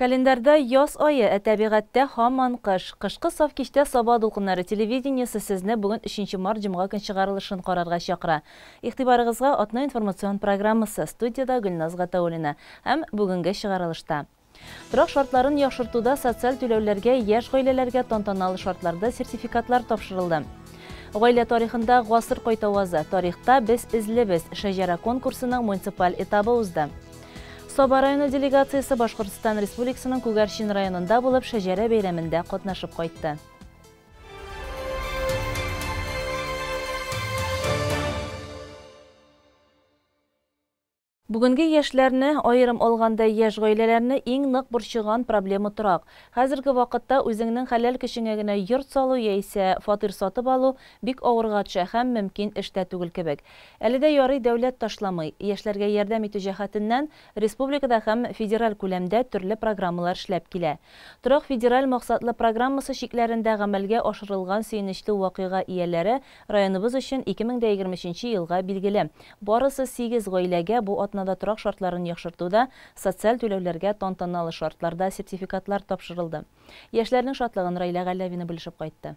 Календарьда яз ае, ә табигатьтә һаман кыш. Кышкы саф кичтә Саба дулкыннары телевидениесе сезне бүген 3 март җомга көн чыгарылышын карарга чакыра. Игътибарыгызга атна информацион программасы, студиядә Гөлназ Гатауллина һәм бүгенге чыгарылышта. Торак шартларын яхшыртуда социаль түләүләргә яшь гаиләләргә тантаналы шартларда сертификатлар тапшырылды. Гаилә тарихында гасыр кайтавазы, тарихта без эзлебез шәҗәрә конкурсының муниципаль этабы узды. Саба районы делегациясе Башкортстан Республикасының Күгәрчен районында булып шәҗәрә бәйрәмендә катнашып кайтты. Бүгенге яшьләрне, аерым алганда яшь гаиләләрне иң нык борчыган проблема торак. Хәзерге вакытта үзеңнең хәләл көчеңә генә йорт салу яисә фатир сатып алу бик авырга төшә һәм мөмкин эш тә түгел кебек. Әле дә ярый дәүләт ташламый. Яшьләргә ярдәм итү җәһәтеннән республикада һәм федераль күләмдә төрле программалар эшләп килә. Торак федераль максатлы программасы чикләрендә гамәлгә ашырылган сөенечле вакыйга ияләре районыбыз өчен 2023 елга билгеле. Барысы 8 гаиләгә бу атнада торак шартларын яхшыртуда социаль түләүләргә тантаналы шартларда сертификатлар тапшырылды. Яшьләрнең шатлыгын Раилә Галләвина бүлешеп кайтты.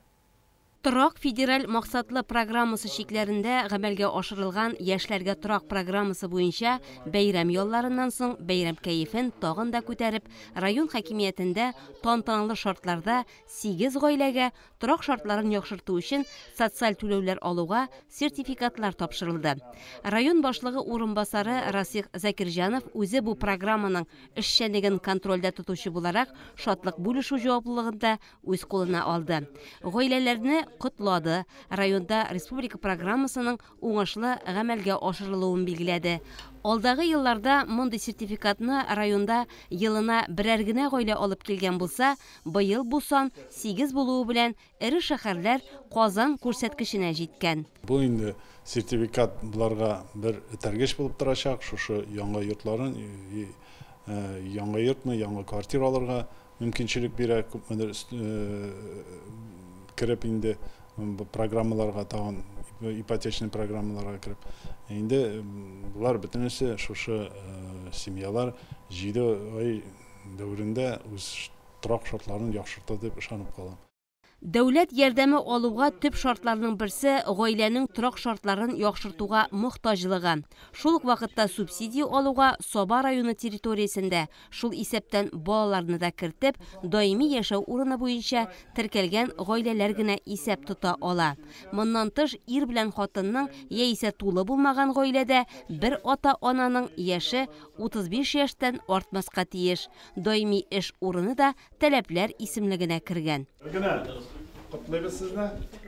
Торак федераль максатлы программасы чикләрендә гамәлгә ашырылган яшьләргә торак программасы буенча бәйрәм ялларыннан соң бәйрәм кәефен тагын да күтәреп, район хакимиятендә тантаналы шартларда 8 гаиләгә торак шартларын яхшырту өчен социаль түләүләр алуга сертификатлар тапшырылды. Район башлыгы урынбасары Расих Закирҗанов үзе бу программаның эшчәнлеген контрольдә тотучы буларак шатлык бүлешү җаваплылыгын да үз кулына алды. Гаиләләрне котлады, районда республика программасының уңышлы гамәлгә ашырылуын билгеләде. Алдагы елларда мондый сертификатны районда елына берәр генә гаилә алып килгән булса, быел бу сан 8 булуы белән эре шәһәрләр Казан күрсәткеченә җиткән. Бу инде сертификат буларга бер этәргеч булып торачак, шушы яңа йортларын, яңа йортны, яңа квартира алырга мөмкинчелек бирә, күпмедер кереп инде программаларга, тагын ипотечный программаларга кереп. Инде булар бөтенесе шушы семьялар 7 ай дәверендә үз торак шартларын яхшырта дип ышанып калам. Дәүләт ярдәме алуга төп шартларның берсе гаиләнең торак шартларын яхшыртуга мохтаҗлыгы. Шул ук вакытта субсидия алуга Саба районы территориясендә, шул исәптән балаларны да кертеп, даими яшәү урыны буенча теркәлгән гаиләләр генә исәп тота ала. Моннан тыш, ир белән хатынның яисә тулы булмаган гаиләдә бер ата-ананың яше 35 яшьтән артмаска тиеш. Даими эш урыны да таләпләр исемлегенә кергән. Котлыйбыз сезне.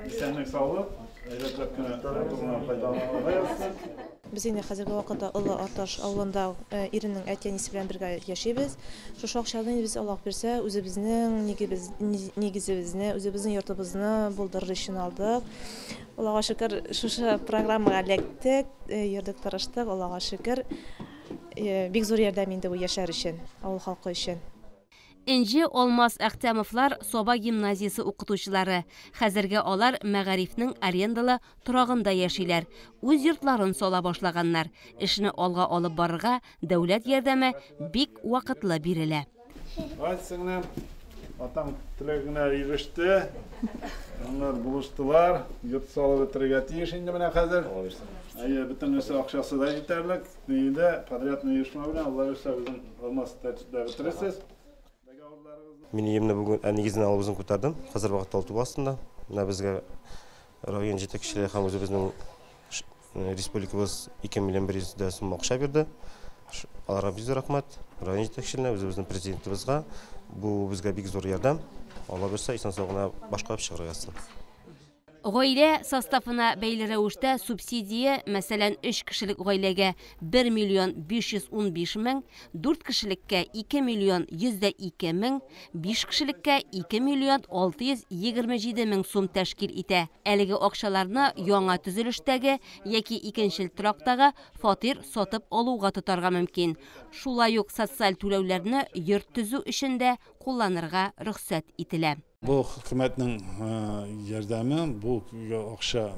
Исәнлек, саулык. Әйбәтләп кенә тормышыңнан файдаланырга язсын. Без инде хәзерге вакытта Олы Арташ авылында иренең әти-әнисе белән бергә яшибез. Шушы акчаны без Аллаһ бирсә, үзебезнең нигезебезне, үзебезнең йортыбызны булдырыр өчен алдык. Аллаһка шөкер, шушы программага эләктек, йөрдек, тырыштык, Аллаһка шөкер. Бик зур ярдәм инде бу яшьләр өчен, авыл халкы өчен. Энҗе Алмаз Әхтәмовлар Саба гимназиясе укытучылары. Хәзергә алар мәгарифнең арендалы торагында яшиләр. Үз йортларын сала башлаганнар. Эшне алга алып барырга дәүләт ярдәме бик вакытлы бирелә. Ай, сеңлем, атаң теләгенә иреште. Алар булыштылар. Йорт салып бетерергә тиеш инде менә хәзер. Әйе, бөтен нәрсә акчасы да җитәрлек. Нигездә подрядный оешма белән Алла бирсә, үзең Алмаз тәртипләп бетерерсез. Мин өемне бүген нигезен алып үзем күтәрдем. Хәзер вакытта алты астында. Менә безгә район җитәкчелеге һәм үзебезнең республикабыз 2 миллион бер йөз дә сум акча бирде. Аларга бик зур рәхмәт. Район җитәкчелегенә, үзебезнең президентыбызга. Бу безгә бик зур ярдәм. Алла бирсә, исән-сау гына башкарып чыгарга язсын. Гаилә составына бәйле рәвештә субсидия, мәсәлән, 3 кешелек гаиләгә 1 миллион 515 мең, 4 кешелеккә 2 миллион 102 мең, 5 кешелеккә 2 миллион 627 мең сум тәшкил итә. Әлеге акчаларны яңа төзелештәге яки икенчел торактагы фатир сатып алуга тотарга мөмкин. Шулай ук социаль түләүләрне йорт төзү өчен дә кулланырга рөхсәт ителә. Бу хөкүмәтнең ярдәме, бу акча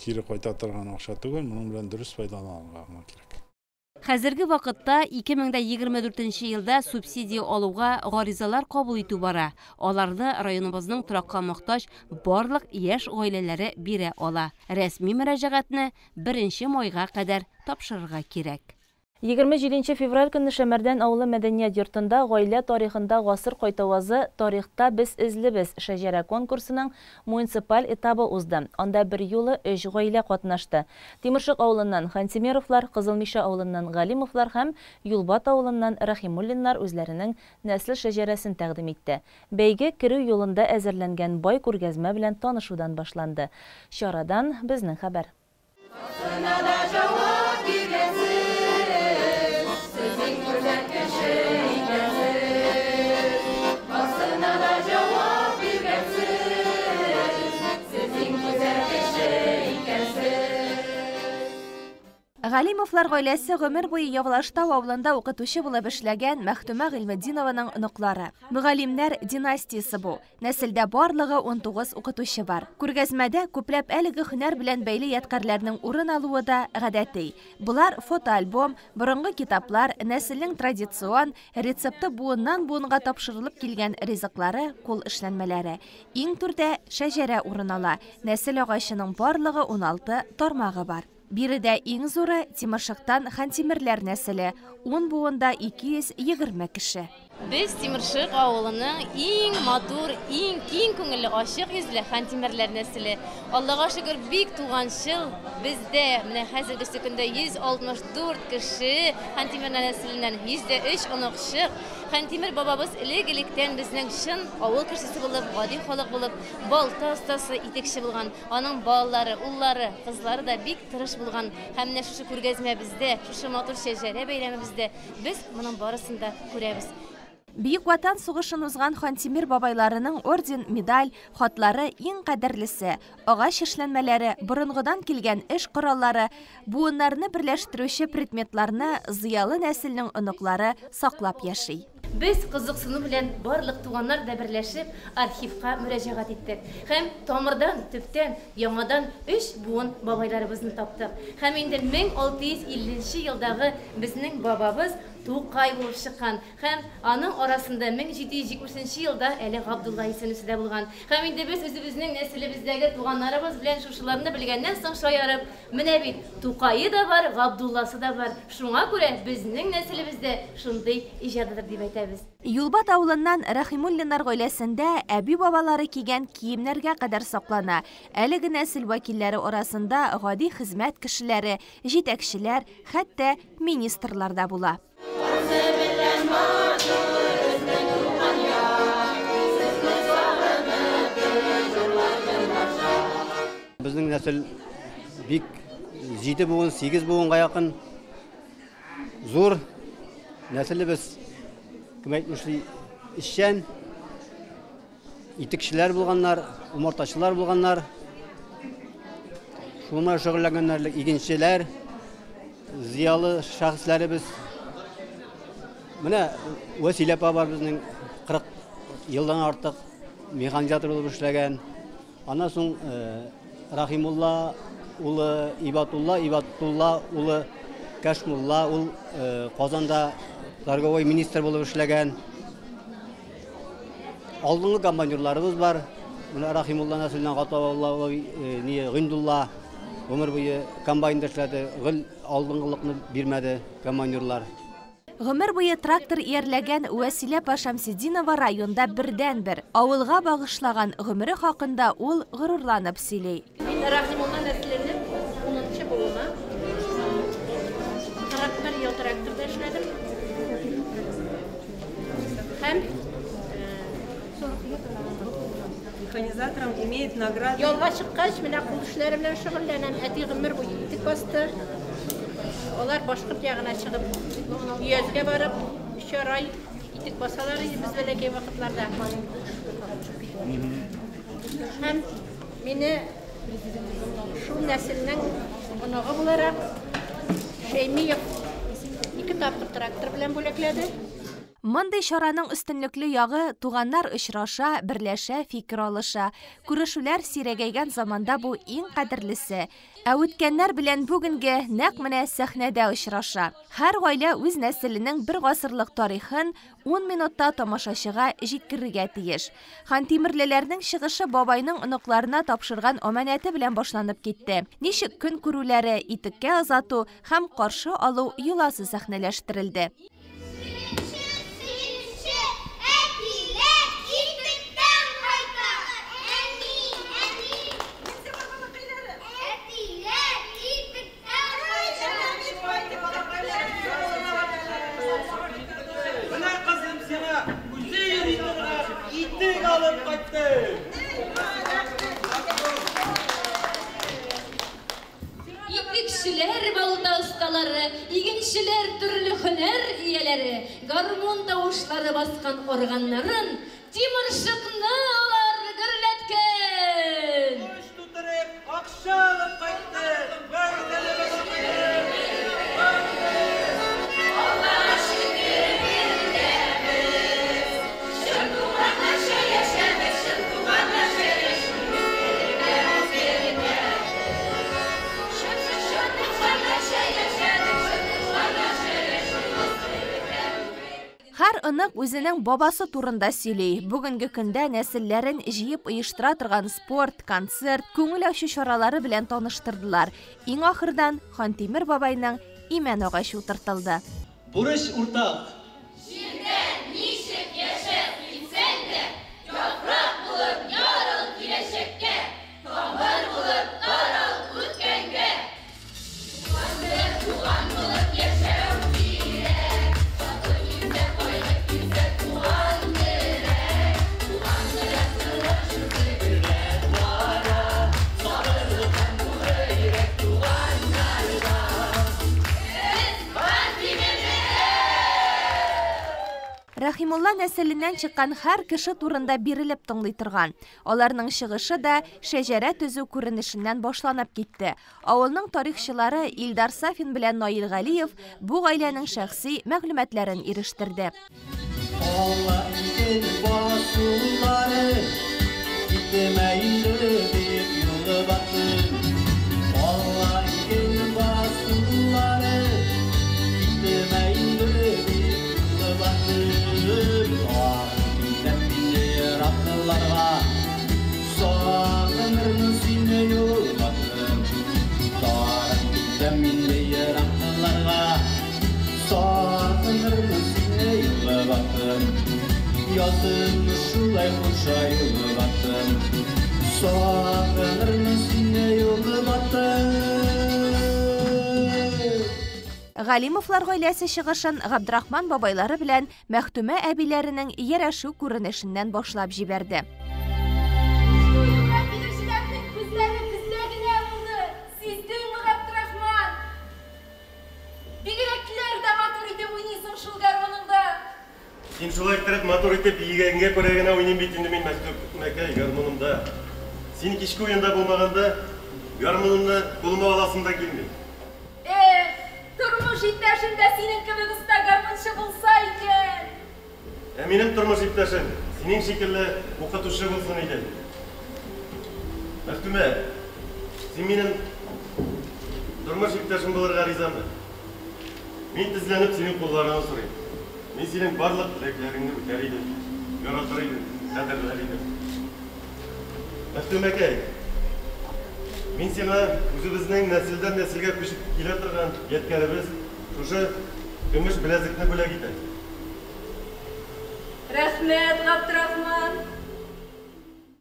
кире кайта торган акча түгел, моның белән дөрес файдаланырга кирәк. Хәзерге вакытта 2024 елда субсидия алуга гаризалар кабул итү бара. Аларны районыбызның торакка мохтаҗ барлык яшь гаиләләре бирә ала. Рәсми мөрәҗәгатьне 1 майга кадәр тапшырырга кирәк. 27 февраль көнне Шәмәрдән авылы мәдәният йортында гаилә тарихында гасыр кайтавазы тарихта без эзлебез шәҗәрә конкурсының муниципаль этабы узды. Анда бер юлы 3 гаилә катнашты. Тимершык авылыннан Хантимеровлар, Кызыл Мишә авылыннан Галимовлар һәм Юлбат авылыннан Рәхимуллиннар үзләренең нәсел шәҗәрәсен тәкъдим итте. Бәйге керү юлында әзерләнгән бай күргәзмә белән танышудан башланды. Чарадан безнең хәбәр. Галимовлар гаиләсе гомер буе Явлаштау авылында укытучы булып эшләгән Мәхтүмә Гыйльметдинованың оныклары. Мөгаллимнәр династиясе бу. Нәселдә барлыгы 19 укытучы бар. Күргәзмәдә күпләп әлеге һөнәр белән бәйле ядкарьләрнең урын алуы да гадәти. Болар фотоальбом, борынгы китаплар, нәселнең традицион, рецепты буыннан буынга тапшырылып килгән ризыклары, кул эшләнмәләре. Иң түрдә шәҗәрә урын ала. Нәсел агачының барлыгы 16 тармагы бар. Биредә иң зуры Тимершыктан Хантимерләр нәселе, 10 буында 220 кеше. Без Тимершык авылының иң матур, иң киң күңелле, ачык йөзле Хантимерләр нәселе. Аллага шөкер, бик туганчыл. Бездә менә хәзерге көндә 164 кеше Хантимерләр нәселеннән, 103 оныкчык. Хантимер бабабыз элек-электән безнең чын авыл кешесе булып, гади халык булып, балта остасы, итекче булган. Аның балалары, уллары, кызлары да бик тырыш булган. Һәм менә шушы күргәзмәбездә, шушы матур шәҗәрә бәйрәмебездә без моның барысын да күрәбез. Бөек Ватан сугышын узган Хантимер бабайларының орден, медаль, хатлары иң кадерлесе, агач эшләнмәләре, борынгыдан килгән эш кораллары, буыннарны берләштерүче предметларны зыялы нәселнең оныклары саклап яши. Без кызыксыну белән барлык туганнар да берләшеп архивка мөрәҗәгать иттек. Һәм тамырдан, төптән, яңадан 3 буын бабайларыбызны таптык. Һәм инде 1650 елдагы безнең бабабыз Тукай булып чыккан. Һәм аның арасында 1770 елда әле Габдулла исемлесе дә булган. Һәм инде без үзебезнең нәселебездәге туганнарыбыз белән шушыларны белгәннән соң шаярып, менә бит Тукайы да бар, Габдулласы да бар. Шуңа күрә безнең нәселебездә шундый иҗадыдыр дип әйтәбез. Юлбат авылыннан Рәхимуллиннар гаиләсендә әби-бабалары кигән киемнәргә кадәр саклана. Әлеге нәсел вәкилләре арасында гади хезмәт кешеләре, җитәкчеләр, хәтта министрлар да була. Безнең нәсел бик 7 буын, 8 буынга якын зур нәселебез. Кем әйтмешли, эшчән, итекчеләр булганнар, умартачылар булганнар, шуңа шөгыльләнгәннәр, игенчеләр, зыялы шәхесләребез. Менә Вәсилә апа бар безнең 40 елдан артык механизатор булып эшләгән. Аннан соң Рахимулла улы Ибатулла, Ибатулла улы Кашмулла, ул Казанда торговый министр булып эшләгән. Алдынгы комбайнерларыбыз бар. Менә Рахимулла нәселеннән Гатаулла, Гыйндулла гомер буе комбайнда эшләде. Гел алдынгылыкны бирмәде комбайнерлар. Гомер буе трактор иярләгән Вәсилә апа Шәмсетдинова районда бердәнбер. Авылга багышлаган гомере хакында ул горурланып сөйли. Мин Рахимулла нәселенең 10нчы буыны. 41 ел тракторда эшләдем. Һәм механизатором имеет награду. Ялга чыккач, менә кул эшләре белән шөгыльләнәм. Әти гомер буе итек басты. Алар башкорт ягына чыгып, өязгә барып, 3 ай итек басалар иде без бәләкәй вакытларда. Һәм мине шул нәселнең оныгы буларак Шәймиев 2 тапкыр трактор белән бүләкләде. Мондый чараның өстенлекле ягы туганнар очраша, берләшә, фикер алыша. Күрешүләр сирәгәйгән заманда бу иң кадерлесе. Ә үткәннәр белән бүгенге нәкъ менә сәхнәдә очраша. Һәр гаилә үз нәселенең бер гасырлык тарихын 10 минутта тамашачыга җиткерергә тиеш. Хантимерлеләрнең чыгышы бабайның оныкларына тапшырган аманәте белән башланып китте. Ничек көн күрүләре, итеккә озату һәм каршы алу йоласы сәхнәләштерелде. Итекчеләр, балта осталары, игенчеләр, төрле һөнәр ияләре, гармун тавышлары баскан органнарын тимершыкны алар гөрләткән. Көч тутырып, акча алып кайтты. Һәр онык үзенең бабасы турында сөйли. Бүгенге көндә нәселләрен җыеп оештыра торган спорт, концерт, күңел ачу чаралары белән таныштырдылар. Иң ахырдан Хантимер бабайның имән агачы утыртылды. Бурыч уртак. Җирдә ничек яшәп китсәң дә, яфрак булып ярыл киләчәккә, тамыр булып тарал үткәнгә. Туган булып яшәү кирәк. Рахимулла нәселеннән чыккан һәр кеше турында бирелеп тыңлый торган. Аларның чыгышы да шәҗәрә төзү күренешеннән башланып китте. Авылның тарихчылары Илдар Сафин белән Наил Галиев бу гаиләнең шәхси мәгълүматларын ирештерде. Алла иген басулары, китмә инде дип юлы баттым. Алла иген басулары, китмә инде дип юлы баттым. Китәм инде еракларга, сагынырмын сине юлбаттым. Китәм инде еракларга, сагынырмын сине юлбаттым. Язын шулай хуша юлбаттым, сагынырмын сине юлбаттым. Галимовлар гаиләсе чыгышын Габдрахман бабайлары белән Мәхтүмә әбиләренең ярәшү күренешеннән башлап җибәрде. Килүчеләрнең күзләре бездә генә булды. Сиздеңме, Габдрахман? Бигрәкләр дә матур итеп уйныйсың шул гармуныңда. Син шулай иттереп матур итеп биегәнгә күрә генә уйныйм бит инде мин Мәхтүмәкәй гармунымда. Син кичке уенда булмаганда гармунымны кулыма аласым да килми. Эх, тормыш иптәшем дә синең кебек оста гармунчы булса икән. Ә минем тормыш иптәшем синең шикелле укытучы булсын иде. Мәхтүмә, син минем тормыш иптәшем булырга ризамы? Мин тезләнеп синең кулларыңны сорыйм. Мин синең барлык теләкләреңне үтәр идем, яратыр идем, кадерләр идем. Мәхтүмәкәй, мин сиңа үзебезнең нәселдән нәселгә күчеп килә торган ядкәребез шушы көмеш беләзекне бүләк итәм. Рәхмәт, Габдрахман.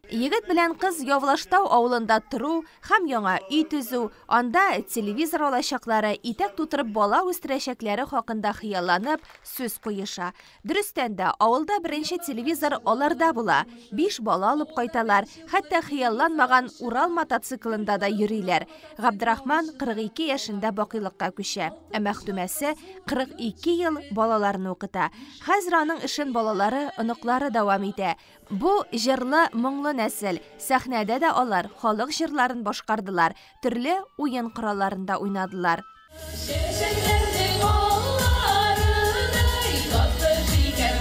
Егет белән кыз Явлаштау авылында тору һәм яңа өй төзү, анда телевизор алачаклары, итәк тутырып бала үстерәчәкләре хакында хыялланып сүз куеша. Дөрестән дә, авылда беренче телевизор аларда була. 5 бала алып кайталар, хәтта хыялланмаган Урал мотоциклында да йөриләр. Габдрахман 42 яшендә бакыйлыкка күчә, ә Мәхтүмәсе 42 ел балаларны укыта. Хәзер аның эшен балалары, оныклары дәвам итә. Бу җырлы, моңлы нәсел. Сәхнәдә дә алар халык җырларын башкардылар, төрле уен коралларында уйнадылар. Чәчәкләрнең алларыдай, татлы шикәр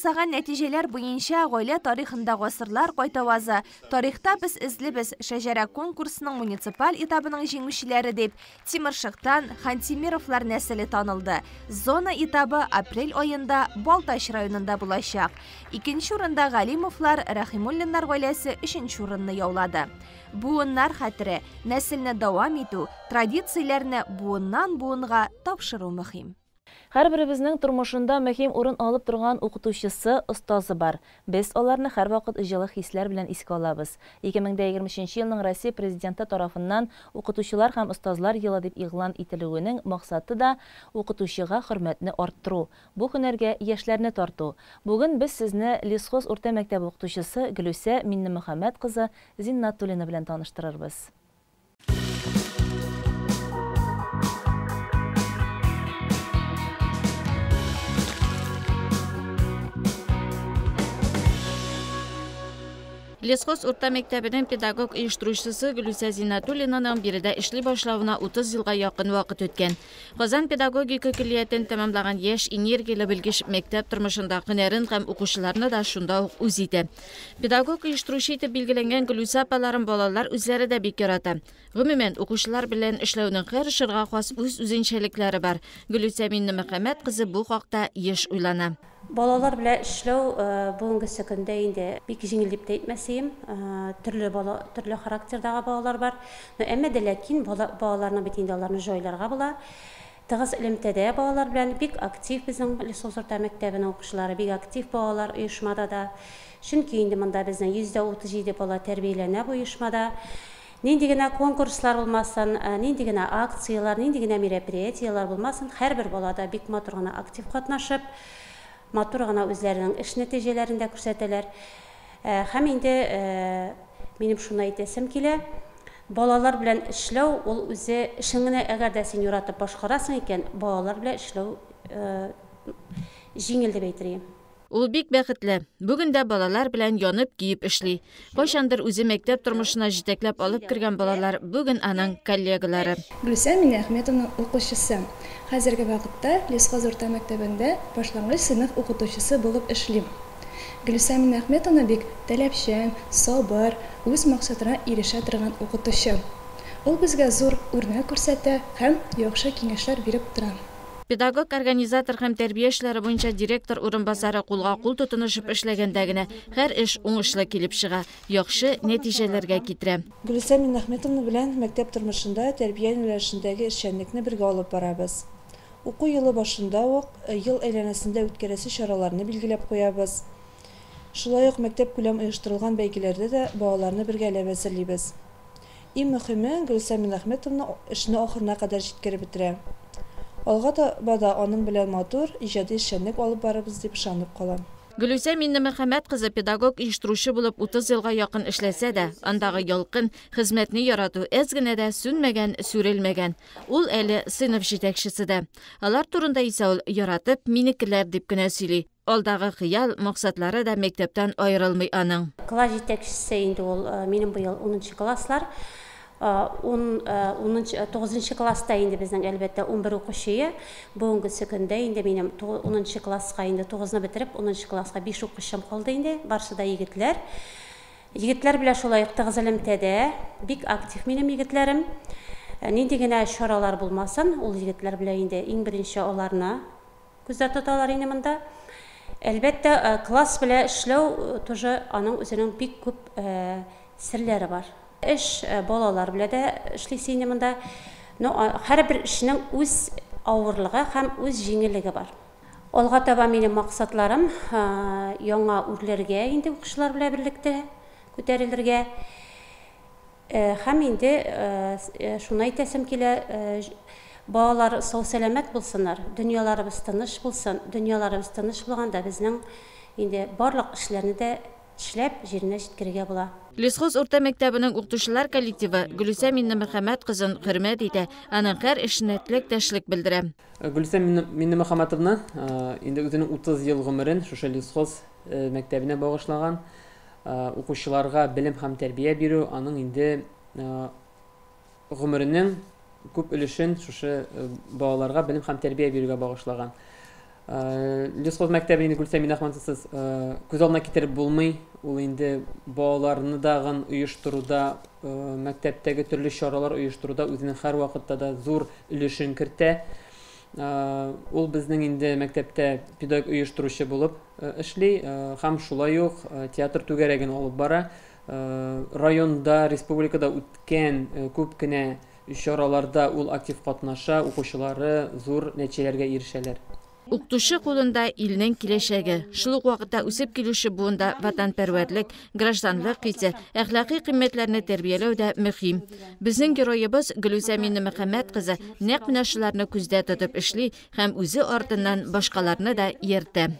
ясаган нәтиҗәләр буенча гаилә тарихында гасырлар кайтавазы, тарихта без эзлибез шәҗәрә конкурсының муниципаль этабының җиңүчеләре дип Тимершыктан Хантимировлар нәселе танылды. Зона этабы апрель аенда Балтач районында булачак. Икенче урында Галимовлар, Рәхимуллиннар гаиләсе өченче урынны яулады. Буыннар хәтере, нәселне дәвам итү, традицияләрне буыннан-буынга тапшыру мөһим. Һәрберебезнең тормышында мөһим урын алып торган укытучысы, остазы бар. Без аларны һәрвакыт җылы хисләр белән искә алабыз. 2023 елның Россия Президенты тарафыннан укытучылар һәм остазлар елы дип игълан ителүенең максаты да укытучыга хөрмәтне арттыру, бу һөнәргә яшьләрне тарту. Бүген без сезне Лесхоз урта мәктәбе укытучысы Гөлүсә Миннемөхәммәт кызы Зиннатуллина белән таныштырырбыз. Лесхоз урта мәктәбенең педагог оештыручысы Гөлүсә Зиннатуллинаның биредә эшли башлавына 30 елга якын вакыт үткән. Казан педагогика көллиятен тәмамлаган яшь энергияле белгеч мәктәп тормышында һөнәрен һәм укучыларны да шунда ук үз итә. Педагог оештыручы итеп билгеләнгән Гөлүсә апаларын балалар үзләре дә бик ярата. Гомумән, укучылар белән эшләүнең һәр чорга хас үз үзенчәлекләре бар. Гөлүсә Миннемөхәммәт кызы бу хакта еш уйлана. Балалар белән эшләү бүгенге көндә инде бик җиңел дип тә әйтмәсем, төрле бала, төрле характердагы балалар бар. Әмма дә ләкин балаларны бит инде аларны җайларга була. Тыгыз элемтәдә балалар белән бик актив безнең Лесхоз урта мәктәбенең укучылары, бик актив балалар оешмада да. Чөнки инде монда безнең 137 бала тәрбияләнә бу оешмада. Нинди генә конкурслар булмасын, нинди генә акцияләр, нинди генә мероприятиеләр булмасын, һәрбер балада бик матур гына актив катнашып, матур гына үзләренең эш нәтиҗәләрен дә күрсәтәләр. Һәм инде минем шуны әйтәсем килә, балалар белән эшләү ул үзе эшеңне әгәр дә син яратып башкарасың икән, балалар белән эшләү җиңел дип әйтер идем. Ул бик бәхетле. Бүген дә балалар белән янып киеп эшли. Кайчандыр үзе мәктәп тормышына җитәкләп алып кергән балалар бүген аның коллегалары. Гөлүсә Миннеәхметовның укучысы. Хәзерге вакытта Лесхоз урта мәктәбендә башлангыч сыйныф укытучысы булып эшлим. Гөлүсә Миннеәхметовна бик таләпчән, сабыр, үз максатына ирешә торган укытучы. Ул безгә зур үрнәк күрсәтә һәм яхшы киңәшләр биреп тора. Педагог, организатор һәм тәрбия эшләре буенча директор урынбасары кулга кул тотынышып эшләгәндә генә һәр эш уңышлы килеп чыга, яхшы нәтиҗәләргә китерә. Гөлүсә Миннеәхметовна белән мәктәп тормышында тәрбия юнәлешендәге эшчәнлекне бергә алып барабыз. Уку елы башында ук ел әйләнәсендә үткәрәсе чараларны билгеләп куябыз. Шулай ук мәктәп күләм оештырылган бәйгеләрдә дә балаларны бергәләп әзерлибез. Иң мөһиме, Гөлүсә Миннеәхметовна эшне ахырына кадәр җиткереп бетерә. Алга таба да аның белән матур иҗади эшчәнлек алып барырбыз дип ышанып калам. Гөлүсә Миннемөхәммәт кызы педагог оештыручы булып 30 елга якын эшләсә дә, андагы ялкын, хезмәтне ярату әз генә дә сүнмәгән, сүрелмәгән. Ул әле сыйныф җитәкчесе дә. Алар турында исә ул яратып, минекеләр дип кенә сөйли. Алдагы хыял, максатлары да мәктәптән аерылмый аның. Класс җитәкчесе инде ул минем быел 10 класслар. 9 класста инде безнең әлбәттә 11 укучы. Бүгенге көндә инде минем 10 класска инде 9-ны бетереп 10 класска 5 укучым калды инде. Барысы да егетләр. Егетләр белән шулай ук тыгыз элемтәдә, бик актив минем егетләрем. Нинди генә чаралар булмасын, ул егетләр белән инде иң беренче аларны күздә тоталар инде монда. Әлбәттә, класс белән эшләү тоже аның үзенең бик күп серләре бар. Эш балалар белән дә эшлисе инде монда. Но һәрбер эшнең үз авырлыгы һәм үз җиңеллеге бар. Алга таба минем максатларым яңа үрләргә инде укучылар белән берлектә күтәрелергә. Һәм инде шуны әйтәсем килә, балалар сау-сәламәт булсыннар, дөньяларыбыз тыныч булсын. Дөньяларыбыз тыныч булганда безнең инде барлык эшләрне дә эшләп җиренә җиткерергә була. Лесхоз урта мәктәбенең укытучылар коллективы Гөлүсә Миннемөхәммәт кызын хөрмәт итә, аның һәр эшенә теләктәшлек белдерә. Гөлүсә Миннемөхәммәтовна инде үзенең 30 ел гомерен шушы Лесхоз мәктәбенә багышлаган. Укучыларга белем һәм тәрбия бирү аның инде гомеренең күп өлешен шушы балаларга белем һәм тәрбия бирүгә багышлаган. Лесхоз мәктәбен инде Гөлсә Миннәхмәтовсыз күз алдына китереп булмый. Ул инде балаларны дагын оештыруда, мәктәптәге төрле чаралар оештыруда үзенең һәрвакытта да зур өлешен кертә. Ул безнең инде мәктәптә педагог оештыручы булып эшли һәм шулай ук театр түгәрәген алып бара. Районда, республикада үткән күп кенә чараларда ул актив катнаша, укучылары зур нәтиҗәләргә ирешәләр. Укытучы кулында илнең киләчәге. Шул ук вакытта үсеп килүче буында ватанпәрвәрлек, гражданлык хисе, әхлакый кыйммәтләрне тәрбияләү дә мөһим. Безнең героебыз Гөлүсә Миннемөхәммәт кызы нәкъ менә шуларны күздә тотып эшли һәм үзе артыннан башкаларны да ияртә.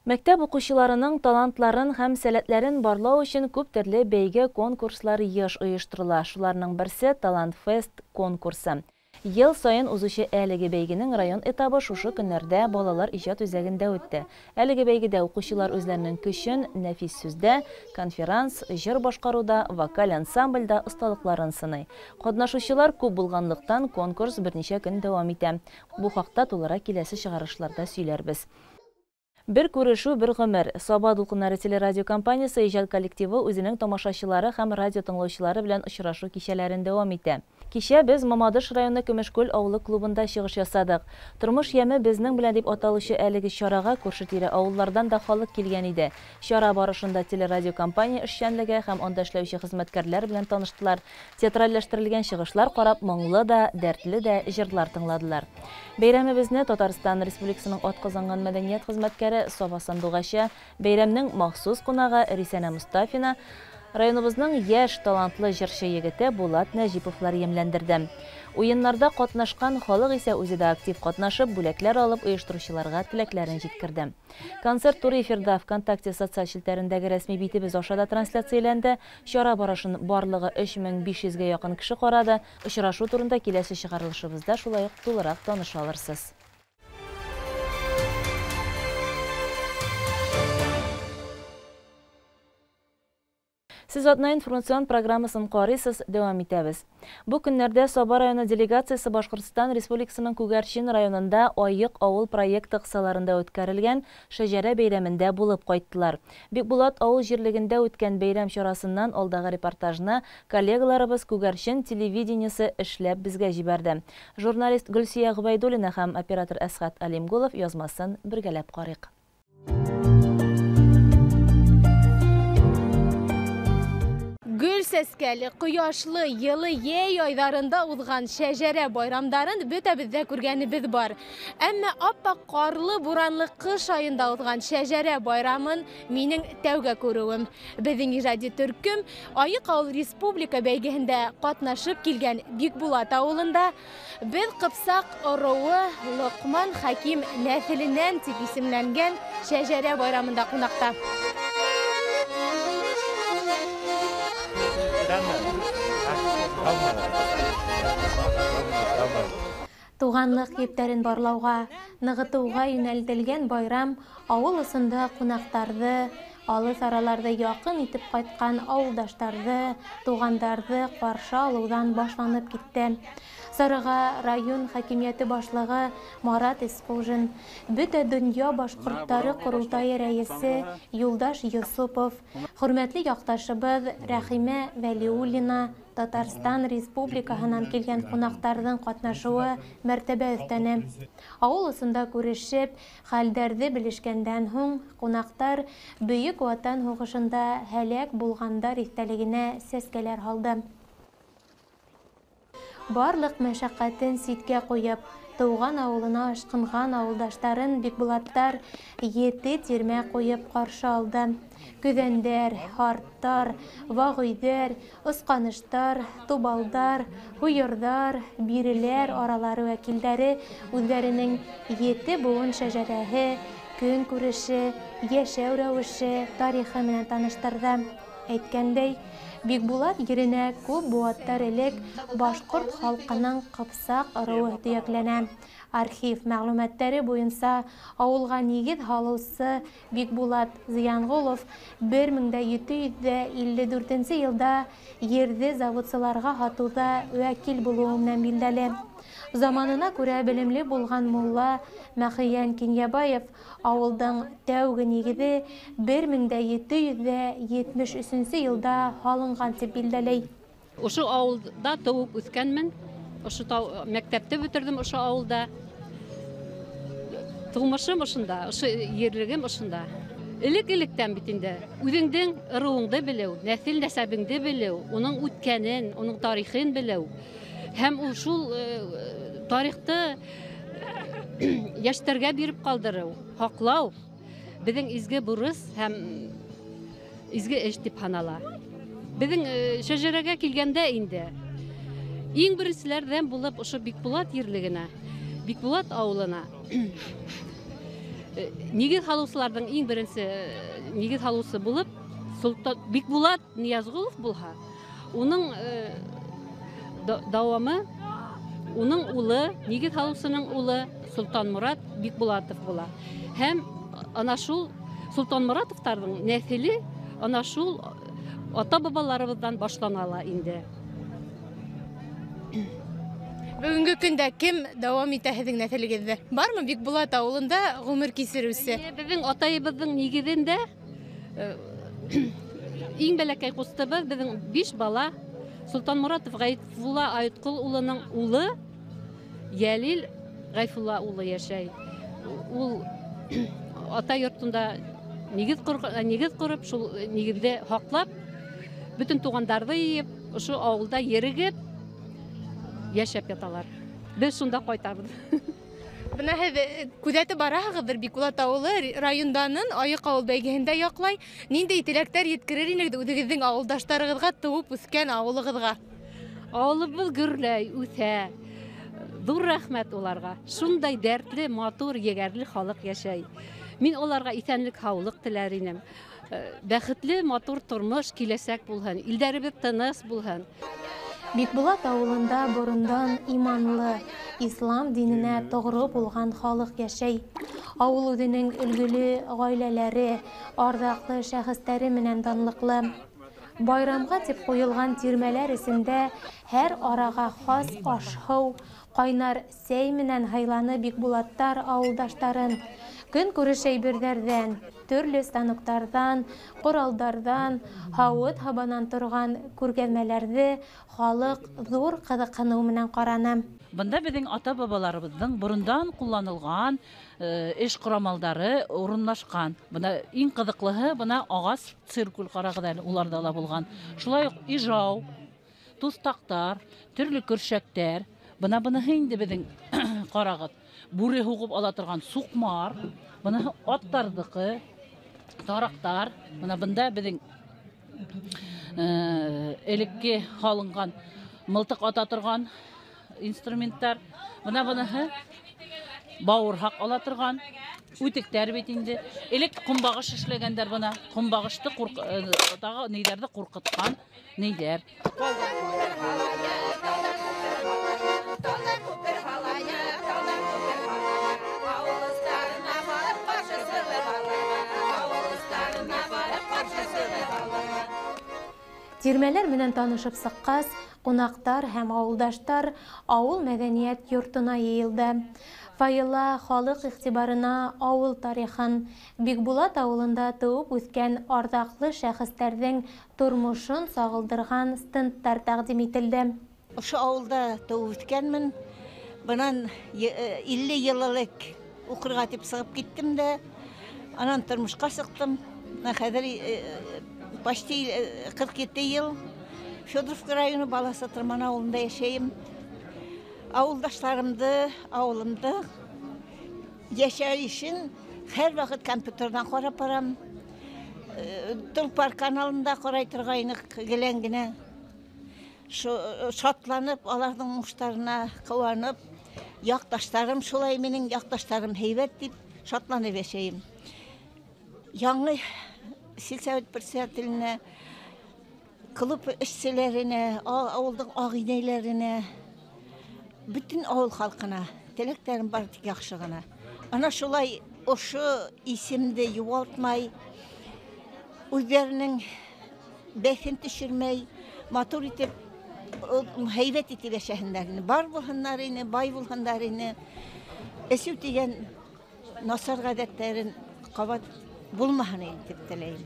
Мәктәп укучыларының талантларын һәм сәләтләрен барлау өчен күп төрле бәйге конкурслар еш оештырыла. Шуларның берсе Талант Фест конкурсы. Ел саен узучы әлеге бәйгенең район этабы шушы көннәрдә балалар иҗат үзәгендә үтте. Әлеге бәйгедә укучылар үзләренең көчен нәфис сүздә, конферанс, җыр башкаруда, вокаль ансамбльдә осталыкларын сыный. Катнашучылар күп булганлыктан конкурс берничә көн дәвам итә. Бу хакта тулырак киләсе чыгарышларда сөйләрбез. Бер күрешү, бер гомер. Саба дулкыннары телерадиокомпаниясе иҗат коллективы үзенең тамашачылары һәм радио тыңлаучылары белән очрашу кичәләрен дәвам итә. Кичә без Мамадыш районы Көмешкүл авылы клубында чыгыш ясадык. Тормыш яме безнең белән дип аталучы әлеге чарага күрше-тирә авыллардан да халык килгән иде. Чара барышында телерадиокомпания эшчәнлеге һәм анда эшләүче хезмәткәрләр белән таныштылар. Театральләштерелгән чыгышлар карап, моңлы да, дәртле дә җырлар тыңладылар. Бәйрәмебезне Татарстан Республикасының атказанган мәдәният хезмәткәре Саба Сандугачы, бәйрәмнең махсус кунагы Рисәнә Мустафина, районыбызның яшь талантлы җырчы егете Булат Нәҗиповлар ямьләндерде. Уеннарда катнашкан халык исә үзе дә актив катнашып, бүләкләр алып, оештыручыларга теләкләрен җиткерде. Концерт туры эфирда ВКонтакте социаль челтәрендәге рәсми битебез аша да трансляцияләнде. Чара барышын барлыгы 3500гә якын кеше карады. Очрашу турында киләсе чыгарылышыбызда шулай ук тулырак таныша алырсыз. Сез атна информацион программасын карыйсыз, дәвам итәбез. Бу көннәрдә Саба районы делегациясе Башкортстан Республикасының Күгәрчен районында Аек авыл проекты кысаларында үткәрелгән Шәҗәрә бәйрәмендә булып кайттылар. Бикбулат авыл җирлегендә үткән бәйрәм чарасыннан алдагы репортажны коллегаларыбыз Күгәрчен телевидениесе эшләп безгә җибәрде. Журналист Гөлсия Гобәйдуллина һәм оператор Әсхәт Алимгулов язмасын бергәләп карыйк. Гөл сәскәле, кояшлы, йылы йәй айларында узган шәҗәрә байрамдарын бөтәбездә күргәнебез бар. Әмма аппак карлы, буранлы кыш аенда узган шәҗәрә байрамын минең тәүгә күрүем. Безнең иҗади төркем Аек авыл республика бәйгеһендә катнашып килгән Бикбулат авылында без Кыпсак ыруы Локман Хәким нәселеннән дип исемләнгән шәҗәрә байрамында кунакта. Туганлык ептәрен барлауга, ныгытуга юнәлтелгән байрам авыл осында кунактарды, алыс араларда якын итеп кайткан авылдаштарды, тугандарды каршы алудан башланып китте. Сарыга район хакимияте башлыгы Марат Исҡужин, бөтә дөнья башҡорттары ҡоролтайы рәйесе Юлдаш Йосопов, хөрмәтле яҡташыбыҙ Рәхимә Вәлиуллина, Татарстан Республикаһынан килгән ҡунаҡтарҙың ҡатнашыуы мәртәбә өҫтәне. Ауыл осонда күрешеп, хәлдәрҙе белешкәндән һуң ҡунаҡтар Бөйөк Ватан һуғышында һәләк булғандар иҫтәлегенә сәскәләр һалды. Барлыҡ мәшәҡәтен ситкә ҡуйып, тыуған ауылына ашҡынған ауылдаштарын Бикбулаттар ете тирмә ҡуйып ҡаршы алды. Көҙәндәр, һарттар, вағөйҙәр, осҡаныштар, тубалдар, һуйырҙар, биреләр аралары вәкилдәре үҙҙәренең ете быуын шәжәрәһе, көн күреше, йәшәү рәүеше, тарихы менән таныштырҙы. Әйткәндәй, Бикбулат еренә күп быуаттар элек башҡорт халҡының Ҡыпсаҡ ыруы төйәкләнә. Архив мәгълүматлары буенча авылга нигез һалучы Бикбулат Зыянгулов 1754 елда ерде заводчыларга һатуда вәкил булуы менән билгеле. Заманына күрә белемле булган мулла Мәхиян Киньябаев авылдың тәүге нигезе 1773 елда һалынган дип билгеләй. Ошо авылда туып үскәнмен. Ошо мәктәпте бетердем ошо авылда. Тумышым ошонда, ошо ерлегем ошонда. Элек-электән бит инде үҙеңдең ырыуыңды белеү, нәҫел нәсәбеңде белеү, уның үткәнен, уның тарихын белеү һәм ул шул тарихты йәштәргә биреп ҡалдырыу, һаҡлау беҙҙең изге бурыс һәм изге эш тип һанала. Беҙҙең шәжәрәгә килгәндә инде иң беренселәрҙән булып ошо Бикбулат ерлегенә, Бикбулат ауылына нигеҙ һалыусыларҙың иң беренсе нигеҙ һалыусы булып Солтан Бикбулат Ниязғолов булһа, уның дауамы, уның улы, нигеҙ һалыусының улы Солтанморат Бикбулатов була. Һәм ана шул Солтанморатовтарҙың нәҫеле ана шул ата-бабаларыбыҙҙан башлана ла инде. Бөгөнгө көндә кем дауам итә һеҙҙең нәҫелегеҙҙе? Бармы Бикбулат ауылында ғүмер кисереүсе? Беҙҙең атайыбыҙҙың нигеҙендә иң бәләкәй ҡустыбыҙ, беҙҙең 5 бала. Солтанморатов Ғәйфулла Айытҡол улының улы Йәлил Ғәйфулла улы йәшәй. Ул ата йортонда нигеҙ ҡороп, шул нигеҙҙе һаҡлап, бөтөн туғандарҙы йыйып, ошо ауылда ерегеп йәшәп яталар. Беҙ шунда ҡайтабыҙ. Бына һеҙ күҙәтеп бараһығыҙҙыр, Бикбулат ауылы районданын Айыҡ ауыл бәйгеһендә яҡлай. Ниндәй теләктәр еткерер инегеҙ үҙегеҙҙең ауылдаштарығыҙға, тыуып үҫкән ауылығыҙға? Ауылыбыҙ гөрләй, үҫә. Ҙур рәхмәт уларға. Шундай дәртле, матур, егәрле халыҡ йәшәй. Мин уларға иҫәнлек, һаулыҡ теләр инем. Бәхетле, матур тормош, киләсәк булһын, илдәребеҙ тыныс булһын. Бикбулат ауылында борондан иманлы, ислам диненә тоғро булған халыҡ йәшәй. Ауыл үҙенең өлгөлө ғаиләләре, арҙаҡлы шәхестәре менән данлыҡлы. Байрамға тип ҡуйылған тирмәләр эсендә һәр араға хас аш-һыу, ҡайнар сәй менән һыйланы Бикбулаттар ауылдаштарын. Көнкүреш әйберҙәрҙән, төрлө станоктарҙан, ҡоралдарҙан, һауыт-һабанан торған күргәҙмәләрҙе халыҡ ҙур ҡыҙыҡһыныу менән ҡараны. Бында беҙҙең ата-бабаларыбыҙҙың борондан ҡулланылған эш ҡорамалдары урынлашҡан. Бына иң ҡыҙыҡлыһы бына ағас циркуль ҡарағыҙ әле, уларҙа ла булған. Шулай уҡ ижау, туҫтаҡтар, төрлө көршәктәр. Бына быныһы инде беҙҙең ҡарағыҙ. Бүре һуғып ала торған суҡмар, быныһы аттарҙыҡы, тараҡтар. Бына бында беҙҙең элекке һалынған мылтыҡ ата торған инструменттар. Бына быныһы бауырһаҡ ала торған үтектәр бит инде. Элек ҡомбағыш эшләгәндәр бына. Ҡомбағышты тағы нейҙәрҙе ҡурҡытҡан нейҙәр. Тирмәләр менән танышып сыҡҡас, ҡунаҡтар һәм ауылдаштар ауыл мәҙәниәт йортона йыйылды. Файла халыҡ иғтибарына ауыл тарихын, Бикбулат ауылында тыуып үҫкән арҙаҡлы шәхестәрҙең тормошон сағылдырған стендтар тәҡдим ителде. Ошо ауылда тыуып үҫкәнмен. Бынан 50 йыл элек уҡырға тип сығып киттем дә, анан тормошҡа сыҡтым. Хәҙер почти 47 йыл Федоровка районы Баласы Тырман ауылында йәшәйем. Ауылдаштарымды, ауылымды йәшәйешен һәр ваҡыт компьютерҙан ҡарап барам. Толпар каналында ҡарай торғайныҡ гелән генә. Шатланып, аларҙың уңыштарына ҡыуанып, яҡташтарым шулай минең яҡташтарым һәйбәт тип шатланып йәшәйем. Яңы сельсовет председателенә, клуб эшселәренә, ауылдың ағинәйләренә, бөтөн ауыл халҡына Теләкләрем бар тик яхшы гына. Ана шулай ошо исемде югалтмай, үзләренең бәхен төшермәй, матур итеп, һәйбәт итеп яшәһеннәр ине. Бар булһыннар ине, бай булһыннар ине. Эсү дигән насар гадәтләрен кабат булмаһын ине дип теләйм.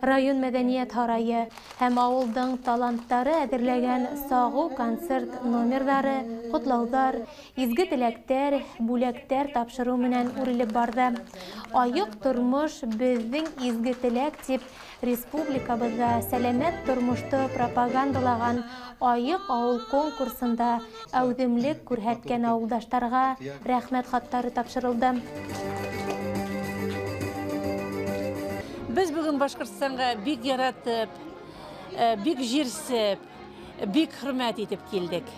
Район мәдәният һарае һәм авылдың таланттары әзерләгән сагу концерт номерлары, котлаулар, изге теләктәр, бүләктәр тапшыру менән үрелеп барды. Аек тормыш безнең изге теләк дип республикабызда сәламәт тормышты пропагандалаган Аек авыл конкурсында әүдемлек күрһәткән авылдаштарга рәхмәт хатлары тапшырылды. Без бүген Башкортстанга бик яратып, бик җирсеп, бик хөрмәт итеп килдек.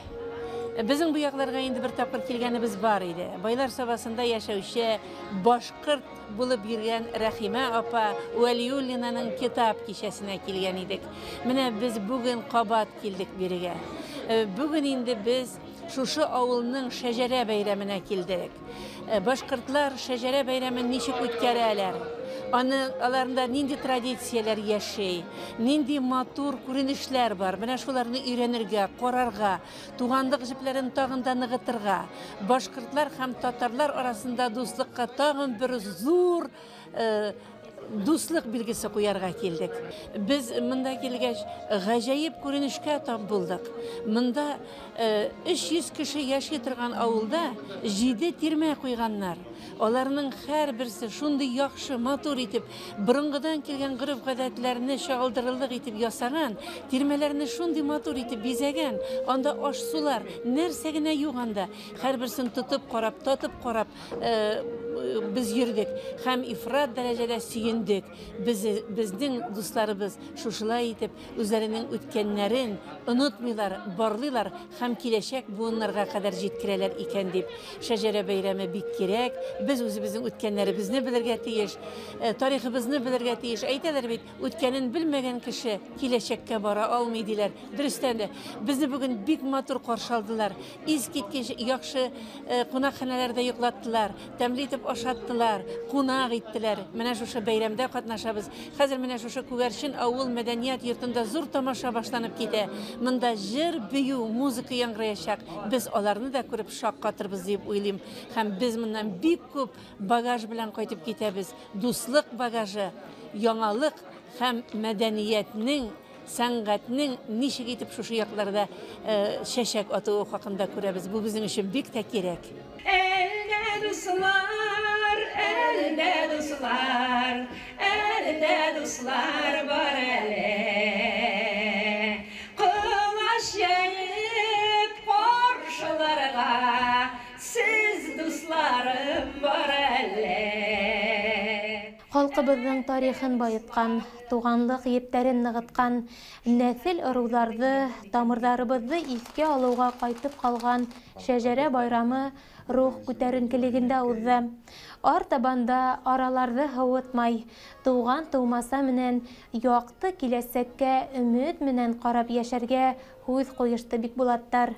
Безнең бу якларга инде бер тапкыр килгәнебез бар иде. Байлар Сабасында яшәүче башкорт булып йөргән Рәхимә апа Вәлиуллинаның китап кичәсенә килгән идек. Менә без бүген кабат килдек бирегә. Бүген инде без шушы авылның шәҗәрә бәйрәменә килдек. Башкортлар шәҗәрә бәйрәмен ничек үткәрәләр? Аны аларында нинди традицияләр яши, нинди матур күренешләр бар. Менә шуларны өйрәнергә, карарга, туганлык җепләрен тагын да ныгытырга, башкортлар һәм татарлар арасында дуслыкка тагын бер зур дуслык билгесе куярга килдек. Без монда килгәч, гаҗәеп күренешкә тап булдык. Монда 300 кеше яши торган авылда 7 тирмә куйганнар. Аларның һәрберсе шундый яхшы, матур итеп, борынгыдан килгән гореф-гадәтләрне чагылдырырлык итеп ясаган, тирмәләрне шундый матур итеп бизәгән, анда аш-сулар, нәрсә генә юк анда. Һәрберсен тотып карап, татып карап, без йөрдек һәм ифрат дәрәҗәдә сөендек. Без, безнең дусларыбыз шушылай итеп үзләренең үткәннәрен онытмыйлар, барлыйлар һәм киләчәк буыннарга кадәр җиткерәләр икән дип. Шәҗәрә бәйрәме бик кирәк. Без үзебезнең үткәннәребезне белергә тиеш, тарихыбызны белергә тиеш. Әйтәләр бит, үткәнен белмәгән кеше киләчәккә бара алмый диләр. Дөрестән дә, безне бүген бик матур каршы алдылар. Искиткеч яхшы кунакханәләрдә йоклаттылар, тәмле итеп ашаттылар, кунак иттеләр. Менә шушы бәйрәмдә катнашабыз. Хәзер менә шушы Күгәрчен авыл мәдәният йортында зур тамаша башланып китә. Монда җыр, бию, музыка яңгыраячак. Без аларны да күреп шаккатырбыз дип уйлыйм. Һәм без моннан бик күп багаж белән кайтып китәбез. Дуслык багажы, яңалык һәм мәдәниятнең, сәнгатьнең ничек итеп шушы якларда чәчәк атуы хакында күрәбез. Бу безнең өчен бик тә кирәк. Әлдә дуслар, әлдә дуслар, әлдә дуслар бар әле. Колач җәеп каршыларга сез дусларым бар әле. Халкыбызның тарихын байыткан, туганлык ептәрен ныгыткан, нәсел ыруларды, тамырларыбызны искә алуга кайтып калган шәҗәрә байрамы рух күтәренкелегендә узды. Артабанда араларды һавытмай, туган тумаса менән якты киләсәккә өмет менән карап яшәргә һүз куешты Бикбулаттар.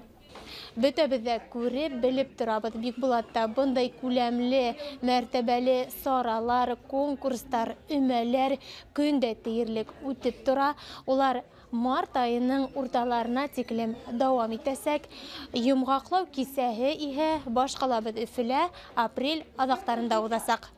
Бөтәбеҙ ҙә күреп, белеп торабыҙ Бикбулатта бындай күләмле, мәртәбәле саралар, конкурстар, өмәләр көн дә тиерлек үтеп тора. Улар март айының урталарына тиклем дауам итәсәк. Йомғаҡлау кисәһе иһә башҡалабыҙ Өфөлә апрель аҙаҡтарында уҙасаҡ.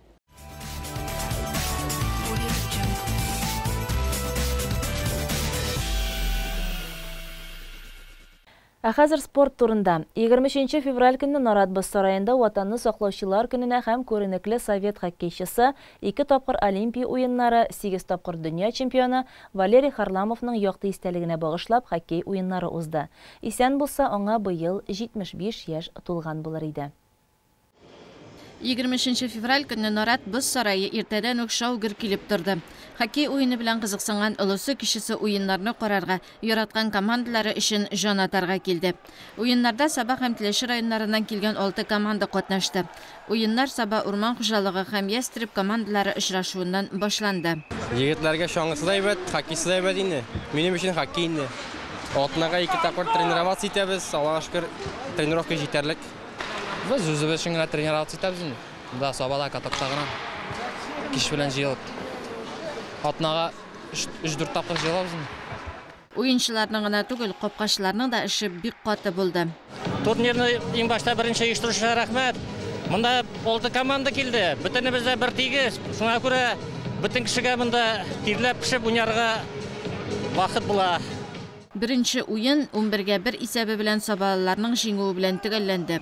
Ә хәзер спорт турында. 23 февраль көнне Нарат боз сараенда Ватанны саклаучылар көненә һәм күренекле совет хоккейчысы, 2 тапкыр Олимпия уеннары, 8 тапкыр дөнья чемпионы Валерий Харламовның якты истәлегенә багышлап хоккей уеннары узды. Исән булса, аңа быел 75 яшь тулган булыр иде. 23 февраль көнне Нарат боз сарае иртәдән үк шау-гөр килеп торды. Хоккей уены белән кызыксынган олысы кечесе уеннарны карарга, яраткан командалары өчен җан атарга килде. Уеннарда Саба һәм Теләче районнарыннан килгән 6 команда катнашты. Уеннар Саба урман хуҗалыгы һәм Ястреб командалары очрашуыннан башланды. Егетләргә чаңгысы да әйбәт, хоккейсы да әйбәт инде. Минем өчен хоккей инде. Атнага 2 тапкыр тренироваться итәбез. Аллага шөкер, тренировка җитәрлек. Без үзебез өчен генә тренироваться итәбез инде. Да, Сабада катокта гына. Кич белән җыелып. Атнага 3-4 тапкыр җыелабыз инде. Уенчыларның гына түгел, капкачыларның да эше бик каты булды. Турнирны иң башта беренче оештыручыларга рәхмәт. Монда 6 команда килде. Бөтенебез дә бер тигез. Шуңа күрә бөтен кешегә монда тирләп пешеп уйнарга вакыт була. Беренче уен 11-гә 1 исәбе белән сабалыларның җиңүе белән төгәлләнде.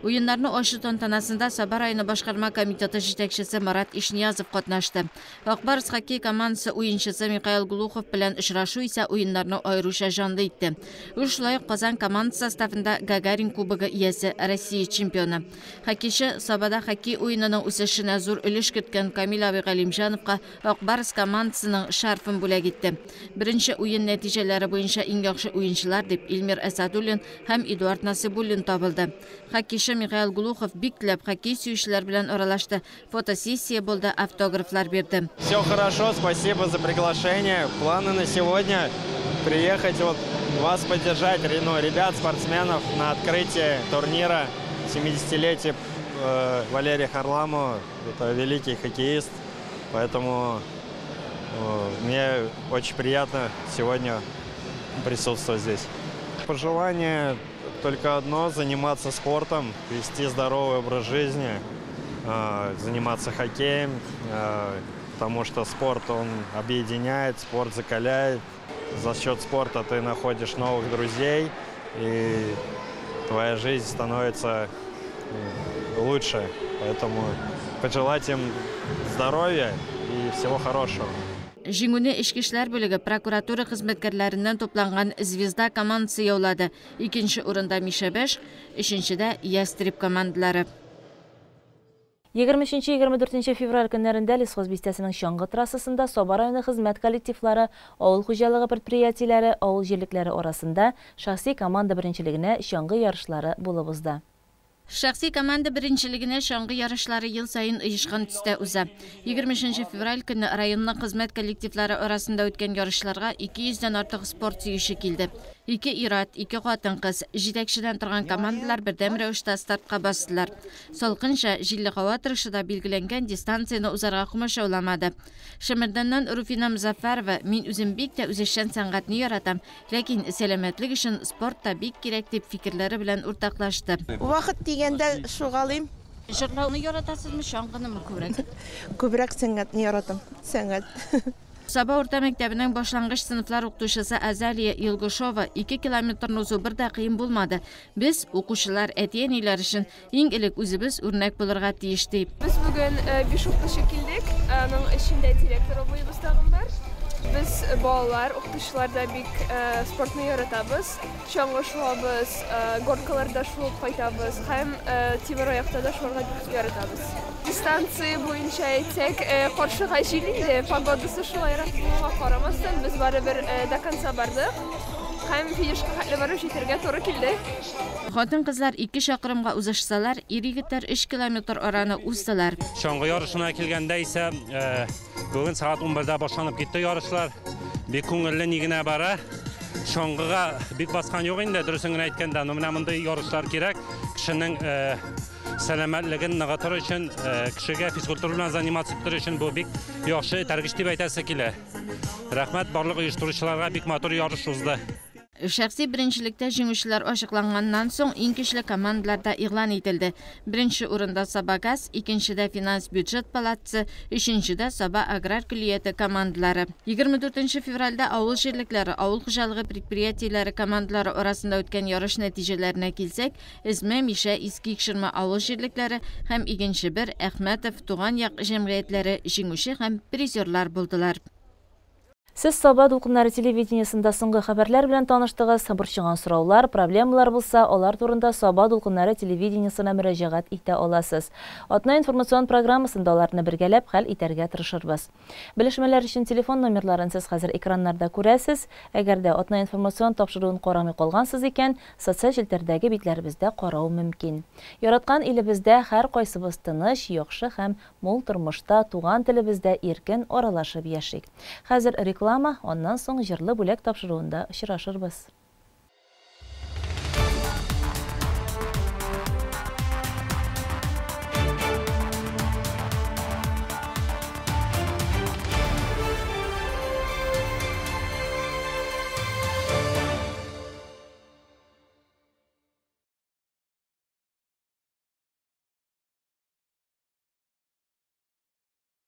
Уеннарны ачу тантанасында Саба районы башкарма комитеты җитәкчесе Марат Ишниязов катнашты. Ак Барс хоккей командасы уенчысы Михаил Глухов белән очрашу исә уеннарны аеруча җанлы итте. Ул шулай ук Казан командасы составында Гагарин кубогы иясе, Россия чемпионы. Хоккейчы Сабада хоккей уенының үсешенә зур өлеш керткән Камил абый Галимҗановка Ак Барс командасының шарфын бүләк итте. Беренче уен нәтиҗәләре буенча иң яхшы уенчылар дип Илмир Әсәдуллин һәм Эдуард Насыйбуллин табылды. Хоккейчы Михаил Глухов бик теләп хоккей сөючеләр белән аралашты. Фотосессия булды, автографлар бирде. Все хорошо, спасибо за приглашение. Планы на сегодня приехать вот вас поддержать, ну, ребят, спортсменов на открытии турнира 70-летия Валерия Харламова. Это великий хоккеист, поэтому мне очень приятно сегодня присутствовать здесь. Пожелание только одно – заниматься спортом, вести здоровый образ жизни, заниматься хоккеем, потому что спорт, он объединяет, спорт закаляет. За счет спорта ты находишь новых друзей, и твоя жизнь становится лучше. Поэтому пожелать им здоровья и всего хорошего. Җиңүне эчке эшләр бүлеге прокуратура хезмәткәрләреннән тупланган Звезда командасы яулады. Икенче урында Мишәбәш, өченчедә Ястреб командалары. 23-24 февраль көннәрендә Лесхоз бистәсенең чаңгы трассасында Саба районы хезмәт коллективлары, авыл хуҗалыгы предприятиеләре, авыл җирлекләре арасында шәхси команда беренчелегенә чаңгы ярышлары булып узды. Шәхси команда беренчелегенә чаңгы ярышлары ел саен оешкан төстә уза. 23 февраль көнне районның хезмәт коллективлары арасында үткән ярышларга 200дән артык спорт сөюче килде. Ике ир-ат, ике хатын-кыз, җитәкчедән торган командалар бердәм рәвештә стартка бастылар. Салкынча, җилле һава торышы да билгеләнгән дистанцияне узарга комачауламады. Шәмәрдәннән Руфина Мозаффарова: "Мин үзем бик тә үзешчән сәнгатьне яратам, ләкин сәламәтлек өчен спорт та бик кирәк", дип фикерләре белән уртаклашты. Вакыт дигәндә шугалыйм. Җырлауны яратасызмы, чаңгынымы күбрәк? Күбрәк сәнгатьне яратам. Сәнгать. Саба урта мәктәбенең башлангыч сыйныфлар укытучысы Азалия Илгушова: 2 километрны узу бер дә кыен булмады. Без, укучылар, әти-әниләр өчен иң элек үзебез үрнәк булырга тиеш, ди. Без бүген 5 укытучы килдек. Аның эчендә директор абыебыз тагын бар. Без балалар, укытучылар да бик спортны яратабыз. Чаңгы шуабыз, горкаларда шуып кайтабыз һәм тимер аякта да шуарга бик яратабыз. Дистанция буенча әйтсәк, каршыга җил инде, погодасы шулайрак булуга карамастан, без барыбер до конца бардык һәм финишка хәтле барып җитәргә туры килде. Хатын-кызлар 2 чакрымга узышсалар, ир-егетләр 3 километр араны уздылар. Чаңгы ярышына килгәндә исә, бүген сәгать 11-дә башланып китте ярышлар. Бик күңелле ни генә бара. Чаңгыга бик баскан юк инде, дөресен генә әйткәндә, но менә мондый ярышлар кирәк. Кешенең сәламәтлеген ныгытыр өчен, кешегә физкультура белән заниматься итер өчен бу бик яхшы этәргеч дип әйтәсе килә. Рәхмәт барлык оештыручыларга, бик матур ярыш узды. Шәхси беренчелектә җиңүчеләр ачыкланганнан соң иң көчле командалар да игълан ителде. Беренче урында Сабагаз, икенчедә Финанс бюджет палатасы, өченчедә Саба аграр көллияте командалары. 24 февральдә авыл җирлекләре, авыл хуҗалыгы предприятиеләре командалары арасында үткән ярыш нәтиҗәләренә килсәк, Эзмә, Мишә, Иске Икшермә авыл җирлекләре һәм Игенче бер, Әхмәтов, Туган як җәмгыятьләре җиңүче һәм призерлар булдылар. Сез Саба дулкыннары телевидениесында соңгы хәбәрләр белән таныштыгыз. Борчыган сораулар, проблемалар булса, алар турында Саба дулкыннары телевидениесына мөрәҗәгать итә аласыз. Атна информацион программасында аларны бергәләп хәл итәргә тырышырбыз. Белешмәләр өчен телефон номерларын сез хәзер экраннарда күрәсез. Әгәр дә атна информацион тапшыруын карамый калгансыз икән, социаль челтәрдәге битләребездә карау мөмкин. Яраткан илебездә һәр кайсыбыз тыныч, яхшы һәм мул тормышта туган телебездә иркен аралашып яшик. Хәзер реклама, аннан соң җырлы бүләк тапшыруында очрашырбыз.